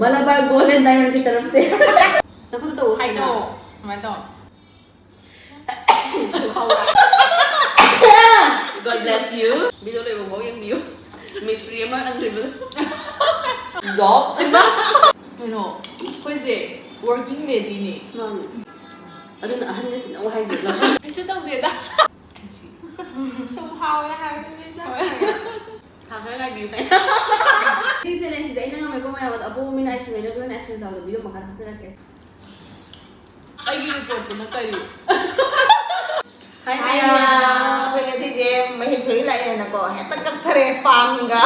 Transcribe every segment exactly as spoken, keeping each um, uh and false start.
Malabar goal N ꯗꯥꯏꯃꯟꯒꯤ ꯇꯔꯐꯁꯦ꯫ ꯅꯈꯨꯠꯇ ꯇꯧꯑꯣ, ꯁꯨꯃꯥꯏꯅ ꯍꯥꯏꯗꯣꯛꯑꯣ, ꯁꯨꯃꯥꯏꯅ ꯇꯧ꯫ God bless you. ꯚꯤꯗꯤꯑꯣ ꯂꯣꯏꯕꯐꯥꯎ ꯌꯦꯡꯕꯤꯌꯨ꯫ ꯃꯤꯁꯇ꯭ꯔꯤ ꯑꯃ ꯑꯟꯗ꯭ꯔꯤꯕꯗꯣ꯫ ꯖꯣꯕ꯫ ꯀꯩꯅꯣ, ꯑꯩꯈꯣꯏꯁꯦ working ladyꯅꯦ꯫ ꯃꯥꯅꯦ꯫ ꯑꯗꯨꯅ ꯑꯍꯟꯒ ꯇꯤꯟꯅꯧ ꯍꯥꯏꯁꯦ, ꯂꯧꯁꯤꯟ꯫ ꯀꯩꯁꯨ ꯇꯧꯗꯦꯗ꯫ ꯁꯨꯝ ꯍꯥꯎꯋꯦ ꯍꯥꯏꯕꯅꯤꯗ꯫ ꯍꯣꯏ꯫ ꯊꯥ ꯈꯔ ꯉꯥꯏꯕꯤꯌꯨ꯫ ꯁꯤ challengeꯁꯤꯗꯤ ꯑꯩꯅ ꯉꯝꯃꯦꯀꯣ ꯃꯌꯥꯝ, ꯑꯗꯣ ꯑꯄꯣꯕ ꯃꯤꯅ ice cream ꯂꯩꯅꯕ, ꯍꯣꯔꯦꯟ ice cream ꯆꯥꯕꯗ video ꯃꯈꯥꯗ ꯍꯥꯞꯆꯔꯛꯀꯦ꯫ ꯑꯩꯒꯤ reportꯇꯨꯅ ꯀꯔꯤ? Hi, hi, ꯃꯌꯥꯝ꯫ ꯃꯌꯥꯝ꯫ ꯑꯩꯈꯣꯏ ꯉꯁꯤꯁꯦ ꯃꯍꯦꯁꯣꯔꯤ ꯂꯥꯛꯑꯦꯅꯀꯣ, ꯍꯦꯛꯇ ꯀꯛꯊꯔꯦ ꯄꯥꯟꯒ꯫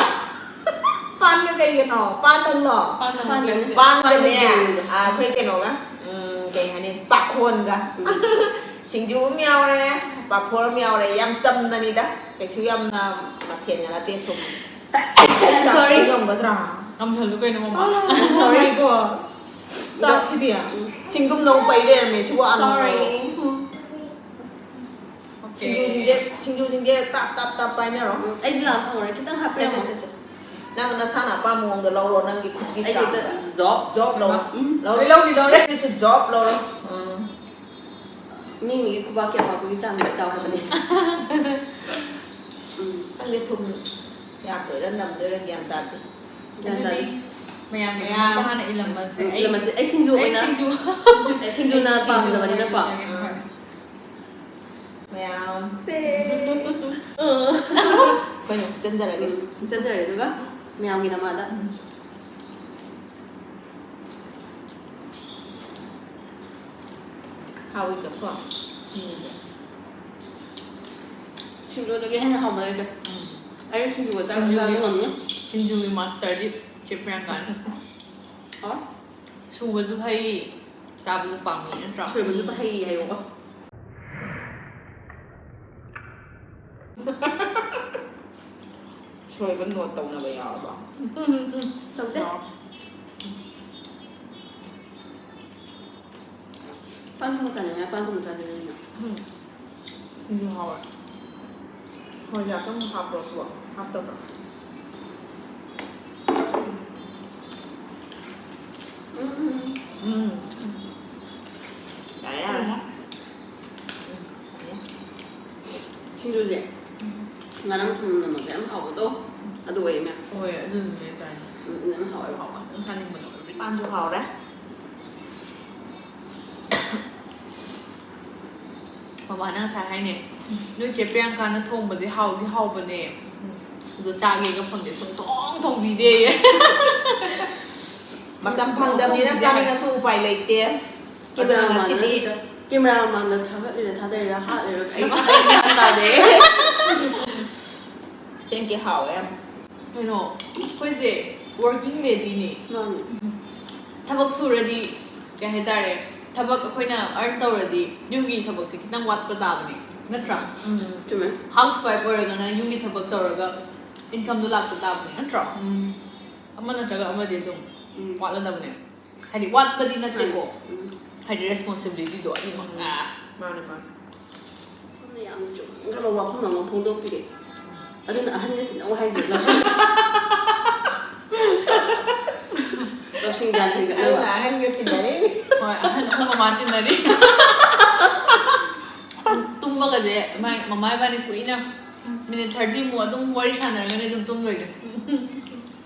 ꯄꯥꯟꯒ ꯀꯩꯒꯅꯣ? ꯄꯥꯟꯗꯪꯂꯣ? ꯄꯥꯟꯗꯪ ꯄꯥꯟꯗꯪ꯫ ꯄꯦꯔꯨꯛꯁꯦ꯫ ꯄꯥꯟꯗꯪꯅꯦ꯫ ꯄꯥꯟꯗꯪ ꯄꯦꯔꯨꯛ꯫ ꯑꯥ, ꯑꯩꯈꯣꯏ ꯀꯩꯅꯣꯒ, ꯎꯝ, ꯀꯩ ꯍꯥꯏꯅꯤ, ꯄꯥꯈꯣꯟꯒ꯫ ꯎꯝ꯫ ꯁꯤꯡꯖꯨ ꯑꯃ ꯌꯥꯎꯔꯦ, ꯄꯥꯐꯣꯔ ꯑꯃ ꯌꯥꯎꯔꯦ, ꯌꯥꯝ ꯆꯝꯅꯅꯤꯗ, ꯀꯩꯁꯨ ꯌꯥꯝꯅ ꯃꯊꯦꯜꯒ ꯅꯠꯇꯦ ꯁꯨꯝ꯫ I'm sorry꯫ ꯆꯥꯛꯁꯤ ꯉꯝꯒꯗ꯭ꯔꯥ? ꯉꯝꯁꯜꯂꯨ ꯀꯩꯅꯣ, ꯃꯃꯥ꯫ I'm sorry꯫ ꯉꯥꯏꯈꯣ꯫ ꯆꯥꯛꯁꯤꯗꯤ ꯎꯝ꯫ ꯆꯤꯡꯒꯨꯝꯅ ꯑꯃꯨꯛ ꯄꯩ ꯂꯩꯔꯝꯃꯦ, ꯁꯤꯕꯨ ꯑꯅꯧꯕꯔꯣ? Sorry꯫ ꯎꯝ꯫ Okay꯫ ꯁꯤꯡꯖꯨꯁꯤꯡꯁꯦ, ꯁꯤꯡꯖꯨꯁꯤꯡꯁꯦ ꯇꯥꯞ, ꯇꯥꯞ, ꯇꯥꯞ ꯄꯥꯏꯅꯔꯣ꯫ ꯎꯝ, ꯑꯩꯗꯤ ꯂꯥꯝ ꯐꯪꯉꯔꯣꯏ, ꯈꯤꯇꯪ ꯁꯦ, ꯁꯦ, ꯍꯥꯞꯄꯤꯔꯝꯃꯣ꯫ ꯁꯦ, ꯁꯦ꯫ ꯅꯪ ꯅꯁꯥꯅ ꯑꯄꯥꯝꯕ ꯃꯑꯣꯡꯗ ꯂꯧꯔꯣ, ꯅꯪꯒꯤ ꯈꯨꯠꯀꯤ ꯑꯩ ꯍꯦꯛꯇ ꯆꯥꯡꯗ꯫ ꯖꯣꯞ꯫ ꯖꯣꯞ ꯂꯧꯔꯣ꯫ ꯎꯝ꯫ ꯂꯧꯔꯣ꯫ ꯑꯩ ꯂꯧꯈꯤꯗꯧꯔꯦ꯫ ꯑꯩꯁꯨ ꯖꯣꯞ ꯂꯧꯔꯣ꯫ ꯎꯝ꯫ ꯃꯤ ꯃꯤꯒꯤ ꯈꯨꯕꯥꯛꯀꯤ ꯑꯄꯥꯛꯄꯒꯤ ꯆꯥꯡꯗ ꯆꯥꯎ ꯍꯥꯏꯕꯅꯤ꯫ ꯎꯝ꯫ ꯈꯪꯗꯦ, ꯊꯨꯝ ꯌꯥꯛꯇꯣꯏꯔꯥ ꯅꯝꯗꯣꯏꯔꯥ ꯒ꯭ꯌꯥꯟ ꯇꯥꯗꯦ꯫ ꯒ꯭ꯌꯥꯟ ꯇꯥꯗꯦ꯫ ꯑꯗꯨꯗꯤ ꯃꯌꯥꯝꯒꯤ ꯃꯌꯥꯝ꯫ ꯃꯐꯝꯗ ꯍꯥꯟꯅ ꯏꯜꯂꯝꯃꯁꯦ꯫ ꯎꯝ, ꯑꯩ, ꯏꯜꯂꯝꯃꯁꯦ꯫ ꯑꯩ ꯁꯤꯡꯖꯨ ꯑꯩ ꯑꯣꯏꯅ, ꯁꯤꯡꯖꯨ꯫ ꯑꯩ ꯁꯤꯡꯖꯨꯅ ꯑꯩ ꯁꯤꯡꯖꯨ ꯄꯥꯝꯖꯕꯅꯤꯅꯀꯣ꯫ ꯑꯣꯏꯅ ꯏꯜꯂꯒꯦ, ꯍꯣꯏ꯫ ꯃꯌꯥꯝ꯫ ꯁꯦ꯫ ꯑꯩꯈꯣꯏꯅ ꯍꯨꯞꯆꯟꯖꯔꯒꯦ꯫ ꯎꯝ, ꯍꯨꯞꯆꯟꯖꯔꯒꯦ, ꯑꯗꯨꯒ ꯃꯌꯥꯝꯒꯤ ꯅꯃꯥꯗ꯫ ꯎꯝ꯫ ꯍꯥꯎꯏꯗꯀꯣ? ꯎꯝ꯫ ꯁꯤꯡꯖꯨꯗꯒꯤ ꯍꯦꯟꯅ ꯍꯥꯎꯕ ꯂꯩꯇꯦ꯫ ꯎꯝ꯫ ꯑꯩ ꯁꯤꯡꯖꯨꯒ ꯆꯥꯛ ꯁꯤꯡꯖꯨꯒꯤ, ꯆꯥꯕ ꯉꯝꯅꯤ꯫ ꯁꯤꯡꯖꯨꯒꯤ masterꯗꯤ ꯆꯦ ꯄ꯭ꯔꯤꯌꯥꯡꯀꯥꯅꯤ꯫ ꯍꯥꯎ꯫ ꯁꯨꯕꯁꯨ ꯍꯩ, ꯆꯥꯕꯁꯨ ꯄꯥꯝꯃꯤ ꯅꯠꯇ꯭ꯔꯣ? ꯁꯣꯏꯕꯁꯨ ꯍꯩ ꯍꯥꯏꯌꯣꯀꯣ꯫ ꯁꯣꯏꯕ note ꯇꯧꯅꯕ ꯌꯥꯎꯔꯕꯣ? ꯇꯧꯗꯦ꯫ ꯌꯥꯎ꯫ ꯄꯥꯟꯒꯨꯝꯕ ꯆꯥꯅꯤꯡꯉꯦ, ꯄꯥꯟꯒꯨꯝꯕ ꯆꯥꯅꯤꯡꯉꯦ꯫ ꯎꯝ꯫ ꯁꯤꯡꯖꯨ ꯍꯥꯎꯋꯦ꯫ ꯍꯋꯥꯏꯖꯥꯔ ꯑꯀꯪꯕ ꯍꯥꯞꯄ꯭ꯔꯣ ꯁꯤꯕꯣ? ꯍꯥꯞꯇꯕ꯭ꯔꯣ? ꯎꯝ꯫ ꯌꯥꯔꯦ, ꯌꯥꯔꯦ꯫ ꯎꯝ꯫ ꯁꯤꯡꯖꯨꯁꯦ ꯉꯔꯥꯡ ꯊꯝꯂꯝꯕꯁꯦ ꯌꯥꯝ ꯍꯥꯎꯕꯗꯣ꯫ ꯑꯗꯨ ꯑꯣꯏꯔꯦ ꯃꯌꯥꯝ꯫ ꯍꯣꯏ, ꯑꯗꯨꯗꯨꯅꯦ ꯆꯥꯏ꯫ ꯎꯝ, ꯑꯗꯨꯅ ꯍꯥꯎꯋꯦꯕ꯫ ꯍꯥꯎꯕ ꯌꯥꯝ ꯆꯥꯅꯤꯡꯕꯗꯣ꯫ ꯄꯥꯟꯁꯨ ꯍꯥꯎꯔꯦ꯫ ꯃꯃꯥꯅ ꯉꯁꯥꯏ ꯍꯥꯏꯅꯦ, "ꯅꯣꯏ ꯆꯦ ꯄ꯭ꯔꯤꯌꯥꯡꯀꯥꯅ ꯊꯣꯡꯕꯁꯦ ꯍꯥꯎꯗꯤ ꯍꯥꯎꯕꯅꯦ, ꯑꯗꯣ ꯆꯥꯒꯦꯒ ꯐꯪꯗꯦ, ꯁꯨꯡꯊꯣꯡ ꯊꯣꯡꯕꯤꯗꯦꯌꯦ"꯫ ꯃꯇꯝ ꯐꯪꯗꯕꯅꯤꯅ ꯆꯥꯅꯤꯡꯉꯁꯨ ꯎꯄꯥꯏ ꯂꯩꯇꯦ꯫ ꯀꯦꯃꯦꯔꯥ ꯉꯁꯤꯗꯤ ꯃꯃꯥꯡꯗ ꯊꯥꯒꯠꯂꯤꯔ ꯊꯥꯗꯔꯤꯔ ꯍꯥꯠꯂꯤꯔ ꯀꯩꯅꯣ ꯑꯩ ꯒ꯭ꯌꯥꯟ ꯇꯥꯗꯦ꯫ ꯆꯦꯡꯒꯤ ꯍꯥꯎꯋꯦ ꯌꯥꯝ꯫ ꯀꯩꯅꯣ, ꯑꯩꯈꯣꯏꯁꯦ working ladyꯅꯤ꯫ ꯃꯥꯅꯤ꯫ ꯊꯕꯛ ꯁꯨꯔꯗꯤ, ꯀꯩ ꯍꯥꯏꯇꯥꯔꯦ, ꯊꯕꯛ ꯑꯩꯈꯣꯏꯅ earn ꯇꯧꯔꯗꯤ ꯌꯨꯝꯒꯤ ꯊꯕꯛꯁꯦ ꯈꯤꯇꯪ ꯋꯥꯠꯄ ꯇꯥꯕꯅꯦ, ꯅꯠꯇ꯭ꯔꯥ? ꯎꯝ, ꯆꯨꯝꯃꯦ꯫ Housewife ꯑꯣꯏꯔꯒꯅ ꯌꯨꯝꯒꯤ ꯊꯕꯛ ꯇꯧꯔꯒ incomeꯗꯣ ꯂꯥꯛꯄ ꯇꯥꯕꯅꯦ, ꯅꯠꯇ꯭ꯔꯣ? ꯎꯝ꯫ ꯑꯃ ꯅꯠꯇ꯭ꯔꯒ ꯑꯃꯗꯤ ꯑꯗꯨꯝ ꯎꯝ꯫ ꯋꯥꯠꯂꯗꯕꯅꯦ꯫ ꯍꯥꯏꯗꯤ ꯋꯥꯠꯄꯗꯤ ꯅꯠꯇꯦꯀꯣ꯫ ꯎꯝ꯫ ꯍꯥꯏꯗꯤ responsibilityꯗꯣ ꯑꯅꯤꯃꯛ꯫ ꯎꯝ꯫ ꯑꯥ꯫ ꯃꯥꯅꯦ, ꯃꯥꯅꯦ꯫ ꯁꯣꯝꯅ ꯌꯥꯝ ꯆꯨꯝꯈ꯭ꯔꯕ ꯋꯥꯐꯝ ꯑꯃ ꯐꯣꯡꯗꯣꯛꯄꯤꯔꯦ꯫ ꯑꯗꯨꯅ ꯑꯍꯟꯒ ꯇꯤꯟꯅꯧ ꯍꯥꯏꯁꯦ ꯂꯧꯁꯤꯡ-, ꯂꯧꯁꯤꯡ ꯒ꯭ꯌꯥꯟ ꯍꯦꯟꯒꯠꯅꯕ꯫ ꯑꯗꯨꯅ ꯑꯍꯟꯒ ꯇꯤꯟꯅꯔꯤꯅꯤ꯫ ꯍꯣꯏ, ꯑꯍꯟ ꯑꯍꯨꯝ ꯃꯃꯥ ꯇꯤꯟꯅꯔꯤ꯫ ꯇꯨꯝꯕꯒꯁꯦ ꯃꯥꯏ-, ꯃꯃꯥ ꯏꯕꯥꯅꯤ ꯀꯨꯏꯅ minute thirtyꯃꯨꯛ ꯑꯗꯨꯝ ꯋꯥꯔꯤ ꯁꯥꯟꯅꯔꯒꯅꯦ ꯑꯗꯨꯝ ꯇꯨꯝꯗꯣꯏꯁꯦ꯫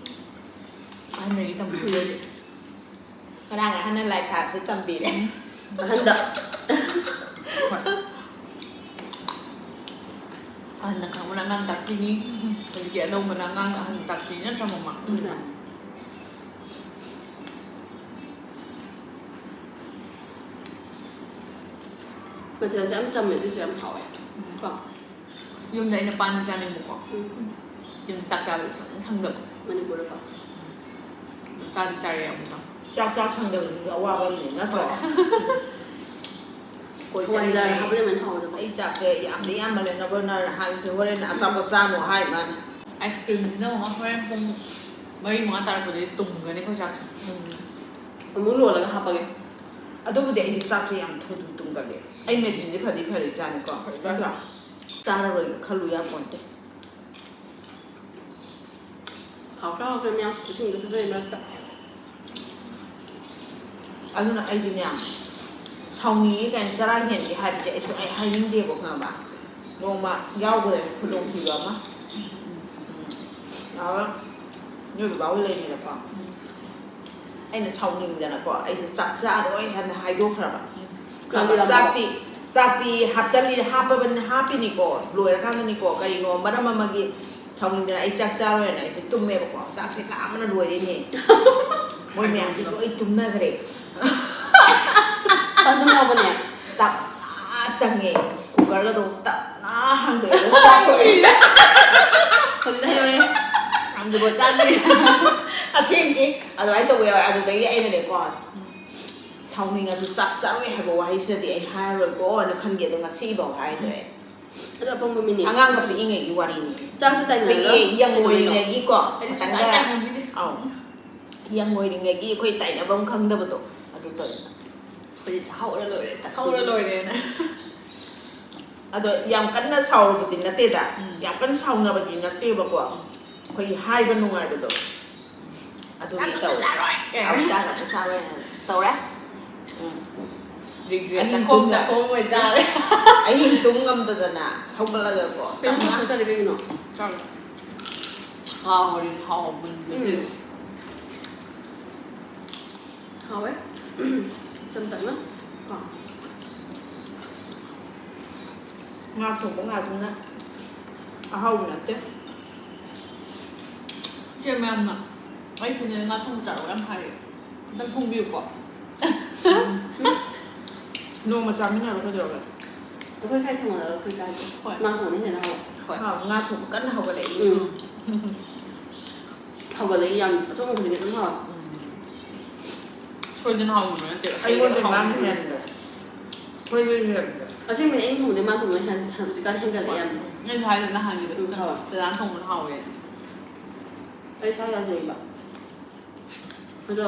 ꯑꯍꯟꯗꯒꯤ ꯇꯝꯕꯤꯗꯣꯏꯅꯦ꯫ ꯉꯔꯥꯡ ꯑꯍꯟꯅ ꯂꯥꯏ ꯊꯥꯕꯁꯨ ꯇꯝꯕꯤꯔꯦ꯫ ꯑꯍꯟꯗ꯫ ꯍꯣꯏ꯫ ꯑꯍꯟꯅ ꯈꯪꯕꯅ ꯑꯉꯥꯡ ꯇꯥꯛꯄꯤꯅꯤ꯫ ꯍꯧꯖꯤꯛꯀꯤ ꯑꯅꯧꯕꯅ ꯑꯉꯥꯡꯅ ꯑꯍꯟ ꯇꯥꯛꯄꯤ ꯅꯠꯇ꯭ꯔꯥ, ꯃꯃꯥ? ꯎꯝ꯫ ꯃꯊꯦꯜꯁꯦ ꯌꯥꯝ ꯆꯝꯃꯦ, ꯑꯗꯨꯁꯨ ꯌꯥꯝ ꯍꯥꯎꯋꯦ꯫ ꯀꯣ? ꯌꯨꯝꯗ ꯑꯩꯅ ꯄꯥꯟꯗꯤ ꯆꯥꯅꯤꯡꯕꯀꯣ꯫ ꯎꯝ꯫ ꯌꯨꯝꯗ ꯆꯥꯛ ꯆꯥꯕꯗꯤ ꯁꯨꯡꯁꯪ ꯁꯪꯗꯕ꯫ ꯃꯅꯤꯄꯨꯔꯗꯀꯣ? ꯆꯥꯗꯤ ꯆꯥꯔꯦ ꯑꯃꯨꯛꯇꯪ꯫ ꯆꯥꯛ ꯆꯥ ꯁꯪꯗꯕꯗꯨꯁꯨ ꯑꯋꯥꯕ ꯑꯃꯅꯤ, ꯅꯠꯇ꯭ꯔꯣ? ꯀꯣꯏ ꯍꯋꯥꯏꯖꯥꯔ ꯆꯠꯂꯤꯉꯩ ꯍꯥꯞꯄꯗꯤ ꯑꯗꯨꯃꯥꯏꯅ ꯍꯥꯎꯕꯗꯣ꯫ ꯑꯩ ꯆꯥꯛꯁꯦ ꯌꯥꯝꯗꯤ ꯌꯥꯝꯃꯜꯂꯦ, ꯅꯕꯣꯏꯅ ꯍꯥꯏꯔꯤꯁꯦ, ꯍꯣꯔꯦꯟ ꯑꯆꯥꯄꯣꯠ ꯆꯥꯅꯨ ꯍꯥꯏ ꯃꯥꯅ꯫ Ice creamꯁꯤꯅ ꯑꯃꯨꯛ ꯍꯣꯔꯦꯟ ꯄꯨꯡ ꯃꯔꯤ ꯃꯉꯥ ꯇꯥꯔꯛꯄꯗꯗꯤ ꯇꯨꯝꯈ꯭ꯔꯅꯤ ꯑꯩꯈꯣꯏ ꯆꯥꯛꯁꯦ꯫ ꯎꯝ꯫ ꯑꯃꯨꯛ ꯂꯣꯜꯂꯒ ꯍꯥꯞꯄꯒꯦ꯫ ꯑꯗꯨꯕꯨꯗꯤ ꯑꯩꯗꯤ ꯆꯥꯛꯁꯦ ꯌꯥꯝ ꯊꯨ ꯊꯨ ꯇꯨꯝꯒꯜꯂꯦ꯫ ꯑꯩ machineꯁꯦ ꯐꯗꯤ ꯐꯔꯤꯖꯥꯠꯅꯤꯀꯣ꯫ ꯐꯔꯤꯖꯥꯠꯅꯤ꯫ ꯅꯠꯇ꯭ꯔꯥ? ꯆꯥꯔꯔꯣꯏꯒ ꯈꯜꯂꯨ ꯌꯥꯄꯣꯟꯇꯦ꯫ ꯍꯥꯎꯇ꯭ꯔꯥ ꯍꯥꯎꯇ꯭ꯔꯥ ꯃꯌꯥꯝ ꯏꯁꯤꯡꯗ ꯊꯥꯖꯔꯤ ꯃꯔꯛꯇ꯫ ꯑꯗꯨꯅ ꯑꯩꯗꯤꯅꯦ, ꯁꯥꯎꯅꯤꯡꯉꯦ ꯀꯥꯏꯅ ꯆꯔꯥ ꯍꯦꯟꯒꯦ ꯍꯥꯏꯕꯁꯦ ꯑꯩꯁꯨ ꯑꯩ ꯍꯥꯏꯅꯤꯡꯗꯦꯕ, ꯈꯪꯉꯕ? ꯅꯣꯡꯃ ꯌꯥꯎꯈ꯭ꯔꯦ ꯈꯨꯗꯣꯡꯊꯤꯕ ꯑꯃ꯫ ꯎꯝ꯫ ꯑꯗꯨꯒ ꯅꯣꯏ ꯕꯕꯥ ꯍꯣꯏ ꯂꯩꯔꯤꯉꯩꯗꯀꯣ, ꯑꯩꯅ ꯁꯥꯎꯅꯤꯡꯗꯅꯀꯣ, ꯑꯩꯁꯦ ꯆꯥꯛ ꯆꯥꯔꯣꯏ ꯍꯥꯏꯅ ꯍꯥꯏꯗꯣꯛꯈ꯭ꯔꯕ꯫ ꯆꯥꯛꯇꯤ, ꯆꯥꯛꯇꯤ ꯍꯥꯞꯆꯜꯂꯤ, ꯍꯥꯞꯄꯕꯅꯤ, ꯍꯥꯞꯄꯤꯅꯤꯀꯣ, ꯂꯣꯏꯔꯀꯥꯟꯗꯅꯤꯀꯣ, ꯀꯔꯤꯅꯣ ꯃꯔꯝ ꯑꯃꯒꯤ ꯁꯥꯎꯅꯤꯡꯗꯅ ꯑꯩ ꯆꯥꯛ ꯆꯥꯔꯣꯏꯅ ꯑꯩꯁꯦ ꯇꯨꯝꯃꯦꯕꯀꯣ꯫ ꯆꯥꯛꯁꯦ ꯂꯥꯝꯕꯅ ꯂꯣꯏꯔꯦꯅꯦ꯫ ꯃꯣꯏ ꯃꯌꯥꯝꯁꯦ ꯂꯣꯏ ꯇꯨꯝꯅꯈ꯭ꯔꯦ꯫ ꯇꯞꯅ ꯆꯪꯉꯦ, ꯀꯨꯀꯔꯒꯗꯣ ꯇꯞꯅ ꯍꯥꯡꯗꯣꯛꯑꯦ, ꯑꯗꯨꯒ ꯆꯥꯊꯣꯛꯑꯦ꯫ ꯍꯧꯖꯤꯛꯇ ꯍꯥꯏꯗꯣꯔꯦ꯫ ꯑꯗꯨꯒ ꯆꯥꯗ꯭ꯔꯤ꯫ ꯑꯁꯦꯡꯀꯤ ꯑꯗꯨꯃꯥꯏꯅ ꯇꯧꯕ ꯌꯥꯎꯋꯦ꯫ ꯑꯗꯨꯗꯒꯤ ꯑꯩꯅꯅꯦꯀꯣ, ꯁꯥꯎꯅꯤꯡꯉꯁꯨ ꯆꯥꯛ ꯆꯥꯔꯣꯏ ꯍꯥꯏꯕ ꯋꯥꯍꯩꯁꯤꯗꯗꯤ ꯑꯩ ꯍꯥꯏꯔꯔꯣꯏꯀꯣ ꯍꯥꯏꯅ ꯈꯟꯒꯦ꯫ ꯑꯗꯣ ꯉꯁꯤꯐꯥꯎ ꯍꯥꯏꯗ꯭ꯔꯦ꯫ ꯑꯗꯣ ꯑꯄꯪꯕ ꯃꯤꯅꯦ꯫ ꯑꯉꯥꯡꯒ ꯄꯤꯛꯏꯉꯩꯒꯤ ꯋꯥꯔꯤꯅꯤ꯫ ꯆꯥꯛꯇꯤ ꯇꯥꯏꯅꯔꯒ ꯑꯩꯈꯣꯏꯒꯤ ꯌꯪ ꯀꯩꯗꯧꯗꯣꯏꯅꯣ? ꯑꯣꯏꯔꯤꯉꯩꯒꯤꯀꯣ, ꯑꯩꯗꯤ ꯁꯨꯡꯇꯥꯏ ꯈꯇꯪꯒ ꯇꯥꯏꯅꯕꯤꯗꯦ꯫ ꯑꯧ꯫ ꯌꯪ ꯑꯣꯏꯔꯤꯉꯩꯒꯤ ꯑꯩꯈꯣꯏ ꯇꯥꯏꯅꯐꯝ ꯈꯪꯗꯕꯗꯣ ꯑꯗꯨ ꯇꯧꯋꯦꯕ꯫ ꯑꯩꯈꯣꯏꯗꯤ ꯆꯥꯍꯧꯔ ꯂꯣꯏꯔꯦ, ꯊꯛꯍꯧꯔ ꯂꯣꯏꯔꯦꯅ꯫ ꯑꯗꯣ ꯌꯥꯝ ꯀꯟꯅ ꯁꯥꯎꯔꯨꯕꯗꯤ ꯅꯠꯇꯦꯗ, ꯎꯝ꯫ ꯌꯥꯝ ꯀꯟꯅ ꯁꯥꯎꯅꯕꯗꯤ ꯅꯠꯇꯦꯕꯀꯣ꯫ ꯑꯩꯈꯣꯏꯒꯤ ꯍꯥꯏꯕ ꯅꯨꯡꯉꯥꯏꯕꯗꯣ ꯑꯗꯨꯒꯤ ꯆꯥꯛ ꯑꯝꯇ ꯇꯧꯋꯦ꯫ ꯆꯥꯔꯣꯏ ꯀꯥꯏꯅ꯫ ꯑꯧ, ꯆꯥꯛ ꯑꯝꯇ ꯆꯥꯔꯣꯏ ꯍꯥꯏꯅ ꯇꯧꯔꯦ꯫ ꯎꯝ꯫ Regret ꯑꯍꯤꯡ ꯆꯥꯛꯈꯣꯝ ꯇꯨꯝꯕ-, ꯆꯥꯛꯈꯣꯝ ꯑꯣꯏ ꯆꯥꯔꯦ꯫ ꯑꯍꯤꯡ ꯇꯨꯝ ꯉꯝꯗꯗꯅ ꯍꯧꯒꯠꯂꯒꯀꯣ꯫ ꯀꯩꯅꯣ ꯇꯞꯅ꯫ ꯆꯥꯛ ꯆꯥꯔꯤ ꯀꯩꯒꯤꯅꯣ? ꯆꯥꯔꯣꯏ꯫ ꯍꯥꯎꯔꯤ, ꯍꯥꯎꯕꯅꯤ꯫ ꯎꯝ꯫ ꯍꯥꯎꯋꯦ꯫ ꯆꯝꯇꯛꯅ꯫ ꯀꯣ꯫ ꯉꯥ ꯊꯣꯡꯕ ꯉꯥꯗꯨꯅ ꯑꯍꯥꯎꯕ ꯅꯠꯇꯦ꯫ ꯏꯆꯦ ꯃꯌꯥꯝꯅ ꯑꯩ ꯆꯦꯅꯦꯜ ꯉꯥ ꯊꯣꯡꯕ ꯆꯥꯔꯛꯑꯣ ꯌꯥꯝ ꯍꯥꯏꯌꯦ꯫ ꯑꯝꯇꯪ ꯊꯣꯡꯕꯤꯌꯨꯀꯣ꯫ ꯅꯣꯡꯃ ꯆꯥꯃꯤꯟꯅꯔꯣ ꯀꯩꯗꯧꯔꯒꯦ? ꯑꯩꯈꯣꯏ ꯁ꯭ꯋꯥꯏ ꯊꯣꯡꯅꯔꯒ ꯑꯩꯈꯣꯏ ꯆꯥꯁꯦ꯫ ꯍꯣꯏ꯫ ꯉꯥ ꯊꯣꯡꯕꯅ ꯍꯦꯟꯅ ꯍꯥꯎꯋꯦ꯫ ꯍꯣꯏ꯫ ꯍꯥꯎ, ꯉꯥ ꯊꯣꯡꯕ ꯀꯟꯅ ꯍꯧꯒꯠꯂꯛꯏ꯫ ꯎꯝ꯫ ꯍꯧꯒꯠꯂꯛꯏ ꯌꯥꯝ꯫ ꯑꯆꯧꯕ ꯈꯨꯗꯤꯡꯒꯤ ꯑꯗꯨꯝ ꯍꯥꯎꯋꯦ꯫ ꯎꯝ꯫ ꯁꯣꯏꯗꯅ ꯍꯥꯎꯕ ꯅꯠꯇꯦꯕ꯫ ꯑꯩꯉꯣꯟꯗ ꯍꯩꯔꯒ ꯃꯥꯅ ꯍꯥꯎꯕꯅꯦ꯫ ꯍꯦꯟꯕ꯫ ꯁꯣꯏꯗꯅ ꯍꯦꯟꯕ꯫ ꯑꯁꯦꯡꯕꯩ ꯑꯩꯅ ꯊꯣꯡꯕꯗꯤ ꯃꯥ ꯊꯣꯡꯕꯅ ꯍꯦꯟ-, ꯍꯧꯖꯤꯛꯀꯥꯟ ꯍꯦꯟꯒꯠꯂꯛꯑꯦ ꯌꯥꯝ꯫ ꯑꯩꯅ ꯍꯥꯏꯗꯣ ꯅꯍꯥꯟꯒꯤꯗꯣ ꯎꯝ, ꯍꯥꯎꯋꯦ꯫ ꯗꯗꯥꯅ ꯊꯣꯡꯕꯅ ꯍꯥꯎꯋꯦꯅ꯫ ꯑꯩ ꯁꯥ ꯌꯥꯗꯦꯕ꯫ ꯑꯗꯣ,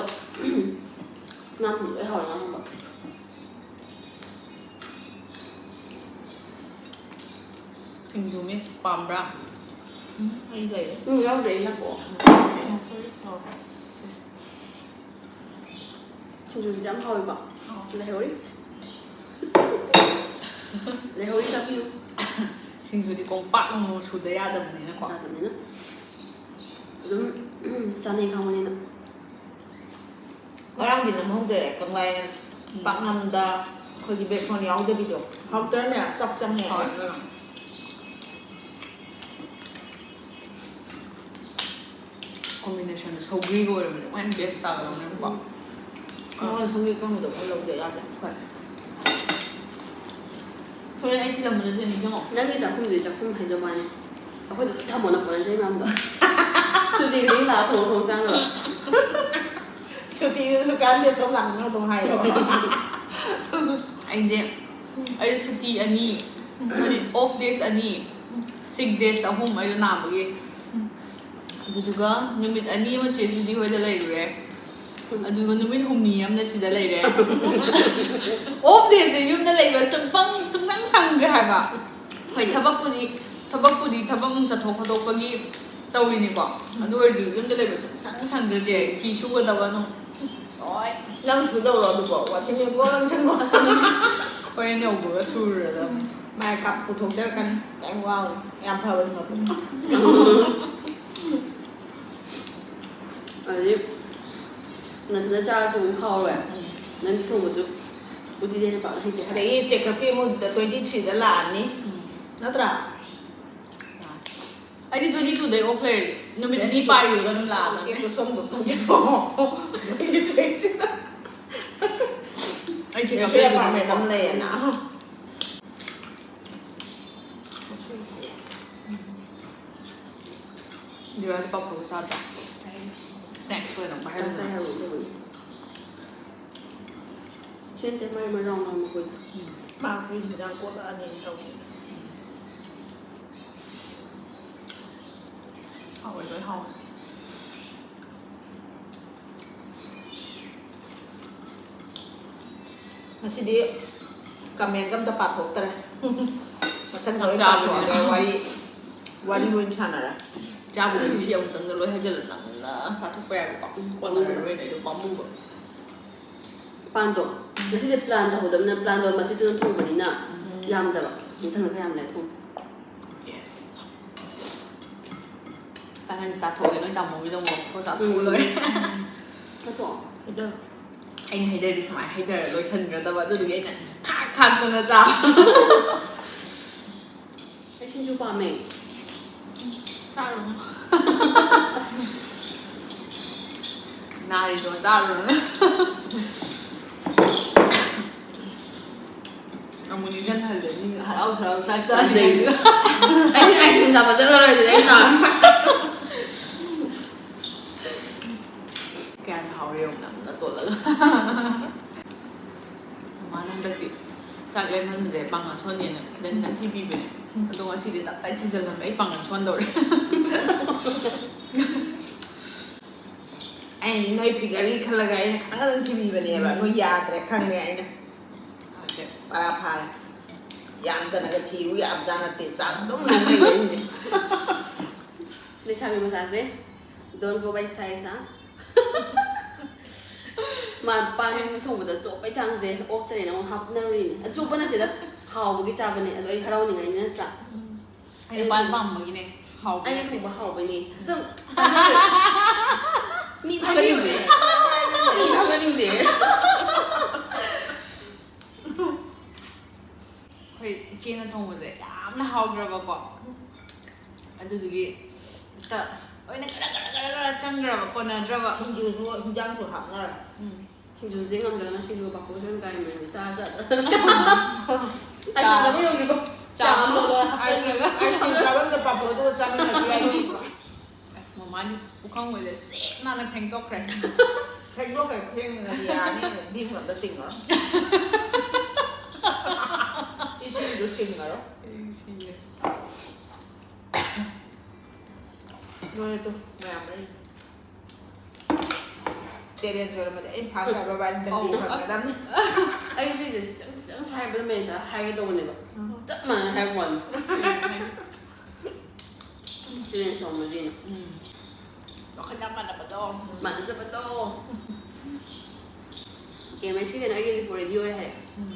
ꯃꯥ ꯊꯣꯡꯕ ꯂꯣꯏ ꯍꯥꯎꯋꯦ ꯉꯥ ꯊꯣꯡꯕ꯫ ꯁꯤꯡꯖꯨ mix ꯄꯥꯝꯕ꯭ꯔꯥ? ꯎꯝ, ꯑꯩ ꯂꯩꯔꯦ꯫ ꯎꯝ, ꯌꯥꯎꯗ꯭ꯔꯦ, ꯑꯩ ꯂꯥꯛꯑꯣ꯫ ꯎꯝ, sorry꯫ ꯑꯣ, ꯁꯦ꯫ ꯁꯤꯡꯖꯨꯁꯤꯗꯤ ꯌꯥꯝ ꯍꯥꯎꯋꯦꯀꯣ꯫ ꯂꯩꯍꯧꯔꯤ꯫ ꯂꯩꯍꯧꯔꯤ ꯆꯥꯕꯤꯌꯨ꯫ ꯁꯤꯡꯖꯨꯗꯤ ꯀꯣꯝꯄꯥꯛ ꯑꯃꯃꯝ ꯁꯨꯗ ꯌꯥꯗꯕꯅꯤꯅꯀꯣ꯫ ꯌꯥꯗꯕꯅꯤꯅ꯫ ꯑꯗꯨꯝ ꯆꯥꯅꯩ ꯈꯪꯕꯅꯤꯅ꯫ ꯉꯔꯥꯡꯗꯤ ꯅꯝꯍꯧꯗꯔꯦ ꯀꯪꯂꯥ ꯌꯦꯟ꯫ ꯎꯝ꯫ ꯄꯥꯛꯅꯝꯗ ꯑꯩꯈꯣꯏꯒꯤ ꯕꯦꯁꯣꯟ ꯌꯥꯎꯗꯕꯤꯗꯣ꯫ ꯍꯥꯎꯇ꯭ꯔꯅꯦ? ꯆꯥꯛ ꯆꯪꯉꯦ꯫ ꯍꯥꯎꯋꯦ꯫ Combination ꯁꯧꯒ꯭ꯔꯤꯒ ꯑꯣꯏꯔꯝꯃꯗꯤ ꯑꯃꯨꯛ ꯍꯦꯟꯅ best ꯇꯥꯒꯗꯕꯅꯦꯕꯀꯣ꯫ ꯃꯉꯣꯟꯗ ꯁꯧꯒ꯭ꯔꯤ ꯑꯀꯪꯕꯗꯣ ꯈꯔ ꯂꯧꯗ ꯌꯥꯗꯦ꯫ ꯍꯣꯏ꯫ ꯍꯣꯔꯦꯟ ꯑꯩ ꯊꯤꯜꯂꯝꯕꯗꯁꯨ ꯅꯤꯡꯁꯤꯡꯉꯣ꯫ ꯅꯪꯒꯤ ꯆꯥꯛꯈꯨꯝꯗꯨꯗꯤ ꯆꯥꯛꯈꯨꯝ ꯍꯥꯏꯖꯕ ꯋꯥꯅꯤ꯫ ꯑꯩꯈꯣꯏꯗ ꯂꯣꯏ ꯊꯝꯃꯣꯅ ꯄꯣꯠ ꯆꯩ ꯃꯌꯥꯝꯗꯣ꯫ ꯁꯨꯇꯤ ꯈꯨꯗꯤꯡ ꯂꯥꯛꯑ ꯊꯣꯡ ꯊꯣꯡ ꯆꯥꯅꯕ꯫ ꯁꯨꯇꯤꯁꯨ ꯀꯥꯟꯗꯦ, ꯁꯣꯝ ꯂꯥꯛꯅꯤꯡꯉꯣ ꯑꯗꯨꯝ ꯍꯥꯏꯌꯣ꯫ ꯑꯩꯁꯦ, ꯑꯩ ꯁꯨꯇꯤ ꯑꯅꯤ, ꯍꯥꯏꯗꯤ off days ꯑꯅꯤ, sick days ꯑꯍꯨꯝ ꯑꯩꯗꯣ ꯅꯥꯕꯒꯤ꯫ ꯑꯗꯨꯗꯨꯒ ꯅꯨꯃꯤꯠ ꯑꯅꯤ ꯑꯃ ꯆꯦ ꯖꯨꯗꯤ ꯍꯣꯏꯗ ꯂꯩꯔꯨꯔꯦ꯫ ꯑꯗꯨꯒ ꯅꯨꯃꯤꯠ ꯍꯨꯝꯅꯤ ꯑꯃꯅ ꯁꯤꯗ ꯂꯩꯔꯦ꯫ Off dayꯁꯦ ꯌꯨꯝꯗ ꯂꯩꯕ ꯁꯨꯡꯐꯪ, ꯁꯨꯡꯁꯪ ꯁꯪꯗ꯭ꯔꯦ ꯍꯥꯏꯕ꯫ ꯍꯣꯏ, ꯊꯕꯛꯄꯨꯗꯤ, ꯊꯕꯛꯄꯨꯗꯤ ꯊꯕꯛ ꯑꯃꯨꯛ ꯆꯠꯊꯣꯛ ꯈꯣꯠꯇꯣꯛꯄꯒꯤ ꯇꯧꯔꯤꯅꯤꯀꯣ꯫ ꯑꯗꯨ ꯑꯣꯏꯔꯁꯨ ꯌꯨꯝꯗ ꯂꯩꯕ ꯁꯨꯡꯁꯪ ꯁꯪꯗ꯭ꯔꯦ ꯆꯦ꯫ ꯐꯤ ꯁꯨꯒꯗꯕ ꯑꯗꯨꯝ ꯂꯣꯏ꯫ ꯅꯪ ꯁꯨꯗꯧꯔꯣ ꯑꯗꯨꯕꯣ? ꯋꯥꯆꯤꯡ ꯃꯦꯆꯤꯟ ꯂꯪꯁꯟꯈꯣ꯫ ꯍꯣꯔꯦꯟ ꯌꯧꯕꯒ ꯁꯨꯔꯨꯔꯗꯕꯅꯤ꯫ ꯃꯥꯏ ꯀꯥꯞ ꯄꯨꯊꯣꯛꯆꯔꯛꯀꯅꯤ꯫ ꯀꯩꯝ ꯋꯥꯔꯨꯅꯨ꯫ ꯌꯥꯝ ꯐꯕꯅꯤ ꯃꯕꯨꯛ꯫ ꯑꯗꯩ ꯅꯊꯟꯗ ꯆꯥꯔꯁꯨ ꯑꯗꯨꯝ ꯍꯥꯎꯔꯣꯏ꯫ ꯎꯝ꯫ ꯅꯪ ꯊꯣꯡꯕꯁꯨ ꯎꯇꯤꯗꯩ ꯍꯦꯟꯅ ꯄꯥꯛꯅ ꯍꯩꯇꯦ ꯍꯥꯏ꯫ ꯑꯗꯒꯤ ꯆꯦ ꯀꯞꯀꯤ ꯑꯃꯨꯛ twenty threeꯗ ꯂꯥꯛꯑꯅꯤ꯫ ꯎꯝ꯫ ꯅꯠꯇ꯭ꯔꯥ? ꯑꯩꯗꯤ twenty twoꯗꯩ off ꯂꯩꯔꯦ꯫ ꯅꯨꯃꯤꯠ ꯑꯅꯤ ꯄꯥꯏꯔꯨꯔꯒ ꯑꯗꯨꯝ ꯂꯥꯛꯑꯗꯕꯅꯦ꯫ ꯀꯦꯛꯇꯣ ꯁꯣꯝꯗ ꯇꯧꯖꯔꯣ꯫ ꯅꯣꯏꯒꯤ ꯆꯦꯛꯁꯤꯗ꯫ ꯑꯩ ꯆꯦꯛ ꯅꯣꯏꯁꯨ apartment ꯑꯃ ꯂꯩꯌꯦꯅ꯫ ꯗꯤꯋꯥꯂꯤ ꯄꯥꯐꯣꯔ ꯆꯥꯗ꯭ꯔꯥ? Snacks ꯑꯣꯏꯅ ꯄꯥꯏꯍꯜꯂꯨ꯫ ꯆꯥꯏ ꯍꯥꯏꯕ ꯎꯠꯂꯕꯅꯤ꯫ ꯁꯤ ꯅꯠꯇꯦ, ꯃꯥꯏ, ꯃꯥꯏ round round ꯃꯈꯣꯏꯗꯣ꯫ ꯎꯝ꯫ ꯃꯥ ꯑꯩꯈꯣꯏ ꯍꯤꯟꯖꯥꯡ ꯀꯣꯠꯂꯛꯑꯅꯤ ꯇꯧꯕꯅꯤ꯫ ꯍꯥꯎꯋꯦ, ꯂꯣꯏ ꯍꯥꯎꯋꯦ꯫ ꯉꯁꯤꯗꯤ comment ꯑꯝꯇ ꯄꯥꯊꯣꯛꯇꯔꯦ꯫ ꯃꯊꯪꯗ ꯆꯥꯛ ꯂꯣꯏ ꯆꯥꯕꯅꯤꯅ꯫ ꯄꯥꯊꯣꯛꯑꯒꯦ, ꯋꯥꯔꯤ, ꯋꯥꯔꯤ ꯂꯣꯏ ꯁꯥꯟꯅꯔꯦ꯫ ꯆꯥꯕꯗꯤ ꯁꯤ ꯑꯃꯨꯛꯇꯪꯗ ꯂꯣꯏ ꯍꯩꯖꯤꯜꯂ ꯅꯪꯅ ꯆꯥꯊꯣꯛꯄ ꯌꯥꯏꯕꯀꯣ꯫ ꯎꯝ꯫ ꯀꯣꯟꯅꯔꯔꯣꯏꯅꯦ ꯑꯩꯗꯣ ꯄꯥꯝꯃꯨꯕ꯫ ꯄꯥꯟꯗꯣ ꯉꯁꯤꯗꯤ ꯄ꯭ꯂꯥꯟ ꯇꯧꯍꯧꯗꯕꯅꯤꯅ ꯄ꯭ꯂꯥꯟꯗꯣ ꯃꯆꯤꯠꯇꯨꯅ ꯊꯣꯡꯕꯅꯤꯅ ꯌꯥꯝꯗꯕ꯫ ꯃꯊꯪꯗ ꯈꯔ ꯌꯥꯝ ꯂꯩꯔ ꯊꯣꯡꯁꯦ꯫ ꯇꯥꯍꯟ ꯆꯥꯊꯣꯛꯑꯒꯦ ꯅꯣꯏ ꯇꯥꯃꯣꯒꯤꯗꯣ ꯃꯣꯔꯣꯛ ꯊꯣꯛꯑ ꯆꯥꯊꯣꯛꯑ ꯂꯣꯏꯔꯦ꯫ ꯅꯠꯇ꯭ꯔꯣ? ꯑꯩꯅ ꯍꯩꯗꯔꯗꯤ ꯁꯨꯃꯥꯏꯅ ꯍꯩꯗꯔ ꯂꯣꯏꯁꯟꯒꯗꯕ, ꯑꯗꯨꯗꯨꯒꯤ ꯑꯩꯅ ꯈꯥꯛ ꯈꯥꯛꯇꯅ ꯆꯥꯕ꯫ ꯑꯩ ꯁꯤꯡꯖꯨ ꯄꯥꯝꯃꯦ꯫ ꯆꯥꯔꯨꯅꯨ꯫ ꯅꯥꯔꯤꯗꯣ ꯆꯥꯔꯨꯅꯨ꯫ ꯑꯃꯨꯛ ꯅꯤꯡꯁꯤꯡꯍꯜꯂꯦ ꯃꯤ ꯍꯔꯥꯎ ꯍꯔꯥꯎ ꯆꯥꯛ ꯆꯥꯅꯩꯗꯣ꯫ ꯑꯩ ꯑꯥꯏꯁ ꯀ꯭ꯔꯤꯝ ꯆꯥꯕ ꯆꯠꯂꯔꯣꯏ ꯑꯗꯨꯗꯤ ꯑꯩ ꯅꯥꯔꯦ꯫ ꯀꯌꯥꯗꯤ ꯍꯥꯎꯔꯦ ꯌꯦꯡꯉꯨ ꯅꯝꯅ ꯇꯣꯠꯂꯒ꯫ ꯃꯃꯥꯅ ꯍꯟꯗꯛꯇꯤ ꯆꯥꯛ ꯂꯦꯝꯍꯟꯕꯁꯦ ꯄꯥꯡꯒꯜ ꯁꯣꯟꯅꯦꯅ ꯈꯤꯇꯪ ꯈꯤꯇꯪ ꯊꯤꯕꯤꯕꯅꯦ꯫ ꯑꯗꯣ ꯉꯁꯤꯗꯤ ꯇꯞꯇꯥꯏ ꯊꯤꯖꯤꯜꯂꯝꯃꯦ ꯑꯩ ꯄꯥꯡꯒꯜ ꯁꯣꯟꯗꯧꯔꯦ꯫ ꯑꯩꯅ ꯅꯣꯏ ꯐꯤꯒꯔꯒꯤ ꯈꯜꯂꯒ ꯑꯩꯅ ꯈꯪꯒꯗꯪ ꯊꯤꯕꯤꯕꯅꯦꯕ꯫ ꯅꯣꯏ ꯌꯥꯗ꯭ꯔꯦ ꯈꯪꯉꯦ ꯑꯩꯅ꯫ ꯄꯔꯥ ꯐꯥꯔꯦ꯫ ꯌꯥꯝꯗꯅꯒ ꯊꯤꯔꯨ ꯌꯥꯕꯖꯥ ꯅꯠꯇꯦ꯫ ꯆꯥꯛ ꯑꯗꯨꯝ ꯂꯧꯅꯩ ꯑꯩꯅꯦ꯫ ꯂꯩꯁꯥꯕꯤ ꯃꯆꯥꯁꯦ don't go by size ꯍꯥ꯫ ꯃꯥ ꯄꯥꯟ ꯊꯣꯡꯕꯗ ꯆꯣꯞꯄꯩ ꯆꯥꯡꯁꯦ ꯑꯣꯛꯇꯔꯦꯅ ꯑꯃꯨꯛ ꯍꯥꯞꯅꯔꯨꯔꯤꯅꯦ꯫ ꯑ, ꯆꯣꯞꯄ ꯅꯠꯇꯦꯗ, ꯍꯥꯎꯕꯒꯤ ꯆꯥꯕꯅꯦ꯫ ꯑꯗꯣ ꯑꯩ ꯍꯔꯥꯎꯅꯤꯡꯉꯥꯏꯅꯤ ꯅꯠꯇ꯭ꯔꯥ? ꯑꯩꯅ ꯄꯥꯟ ꯄꯥꯝꯕꯒꯤꯅꯦ꯫ ꯍꯥꯎꯕ ꯑꯩꯅ ꯅꯠꯇꯦ꯫ ꯊꯣꯡꯕ ꯍꯥꯎꯕꯩꯅꯦ꯫ ꯁꯨꯝ ꯆꯥꯟꯅꯗ꯭ꯔꯦ꯫ ꯃꯤ ꯊꯥꯒꯠꯅꯤꯡꯗꯦ꯫ ꯃꯤ ꯊꯥꯒꯠꯅꯤꯡꯗꯦ꯫ ꯑꯩꯈꯣꯏ ꯏꯆꯦꯅ ꯊꯣꯡꯕꯁꯦ ꯌꯥꯝꯅ ꯍꯥꯎꯈ꯭ꯔꯕꯀꯣ꯫ ꯑꯗꯨꯗꯨꯒꯤ ꯍꯦꯛꯇ ꯂꯣꯏꯅ ꯒꯔ ꯒꯔ ꯒꯔ ꯒꯔ ꯆꯪꯈ꯭ꯔꯕ, ꯀꯣꯟꯅꯗ꯭ꯔꯕ꯫ ꯁꯤꯡꯖꯨꯁꯨ ꯍꯤꯟꯖꯥꯡꯁꯨ ꯍꯥꯞꯅꯔꯦ꯫ ꯎꯝ꯫ ꯁꯤꯡꯖꯨꯁꯦ ꯉꯝꯗ꯭ꯔꯒꯅ ꯁꯤꯡꯖꯨ ꯄꯥꯐꯣꯔ ꯁꯨꯝ ꯀꯥꯏꯅ ꯆꯥ ꯆꯥ꯫ ꯑꯩ ꯁꯤꯡꯖꯨ ꯌꯧꯈꯤꯕ꯫ ꯆꯥ ꯑꯃ ꯂꯣꯜꯂ ꯑꯥꯏꯁ ꯀ꯭ꯔꯤꯝ ꯍꯥꯞꯆꯤꯜꯂꯒ꯫ ꯑꯥꯏꯁ ꯀ꯭ꯔꯤꯝ ꯆꯥꯐꯝꯗ ꯄꯥꯐꯣꯔꯗꯨꯒ ꯆꯥꯃꯤꯟꯅꯁꯨ ꯌꯥꯏ ꯀꯩꯅꯣ꯫ ꯑꯁ, ꯃꯃꯥꯗꯤ ꯄꯨꯈꯝ ꯑꯣꯏꯅ ꯁꯦꯠ ꯅꯥꯟꯅ ꯐꯦꯡꯗꯣꯛꯈ꯭ꯔꯦ꯫ ꯐꯦꯡꯗꯣꯛꯈ꯭ꯔꯦ, ꯐꯦꯡꯉꯒꯗꯤ ꯌꯥꯅꯤ, ꯚꯤꯝ ꯑꯝꯇ ꯇꯤꯡꯉꯔꯣꯏ꯫ ꯏꯁꯤꯡꯗꯨ ꯇꯤꯡꯉꯔꯣꯏ꯫ ꯑꯩ ꯁꯤꯔꯦ꯫ ꯂꯣꯏꯔꯦ ꯇꯨ, ꯃꯌꯥꯝ ꯂꯩ꯫ ꯆꯦꯂꯦꯟꯖ ꯑꯣꯏꯔꯝꯃꯗꯤ ꯑꯩ ꯐꯥꯁ ꯇꯥꯕ ꯕꯥꯅꯤ ꯗꯟꯗꯤ ꯑꯧ, ꯐꯪꯒꯗꯕꯅꯤ꯫ ꯑꯩ ꯁꯤꯁꯦ ꯈꯤꯇꯪ ꯈꯤꯇꯪ ꯁꯥꯏꯕꯗ ꯃꯦꯟꯗ ꯍꯥꯏꯒꯦ ꯇꯧꯕꯅꯦꯕ꯫ ꯆꯞ ꯃꯥꯟꯅꯅ ꯍꯥꯏꯔꯛꯄ ꯋꯥꯅꯤ꯫ ꯆꯦꯂꯦꯟꯖ ꯇꯧꯔꯝꯃꯗꯤꯅ꯫ ꯎꯝ꯫ ꯋꯥꯈꯜ ꯌꯥꯝ ꯃꯥꯟꯅꯕꯗꯣ꯫ ꯃꯥꯟꯅꯖꯕꯗꯣ꯫ ꯑꯦꯝ ꯑꯩ ꯁꯤ ꯀꯩꯅꯣ ꯑꯩꯒꯤ ꯔꯤꯄꯣꯔꯠ ꯔꯦꯗꯤ ꯑꯣꯏꯔꯦ ꯍꯥꯏꯔꯦ꯫ ꯎꯝ꯫